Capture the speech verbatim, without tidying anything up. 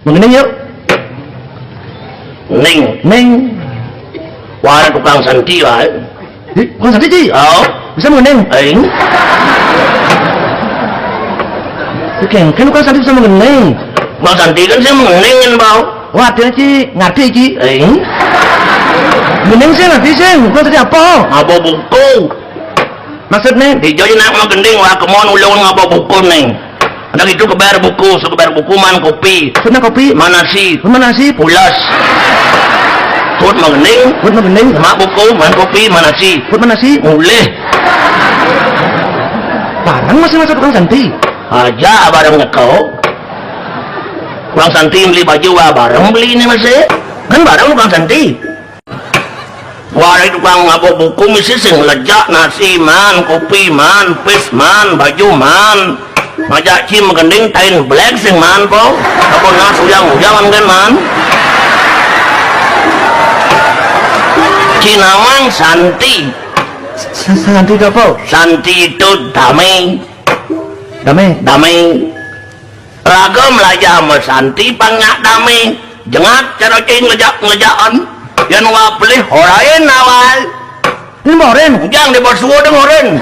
Mengening yuk. Ning. Ning. Wah, tukang santi waé. Ih, tukang santi, Ci? Oh. Bisa mengening? Aing. Oke, kan tukang santi bisa mengening. Bang santi kan saya mengening kan, Bang. Wah, dia, Ci, ngerti, Ci. Aing. Mengening sih ngerti sih, tukang santi apa? Ngaba buku. Maksudnya? Di Joy nak mah gending, wah, kemon ulun ngaba buku nih. Ada gitu kebar buku, so kebar buku man kopi. Sudah kopi. Mana sih? Mana sih? Pulas. Hut mah gending. Hut mah gending. Mak buku, man kopi, mana sih? Hut mana sih? Mulih. Barang masih masuk tukang santi. Aja barang nyekau. Tukang santi beli baju, wah, barang beli ini masih. Kan barang tukang santi. Warai tukang ngaba buku misi sing lejak nasi man, kopi man, pis man, baju man. Ngajak Ci mah gending tain black sing man po. Apa nas uyang-uyangan kan man. Ci nawang santi. Sa-, santi itu apa? Santi itu damai. Damai. Damai. Raga melajah sama santi pang nyak damai. Jengat cara cing ngejak-ngejakan. Yan wapelih horain awal. Ini moren. Ujang di bos suwa dengorin.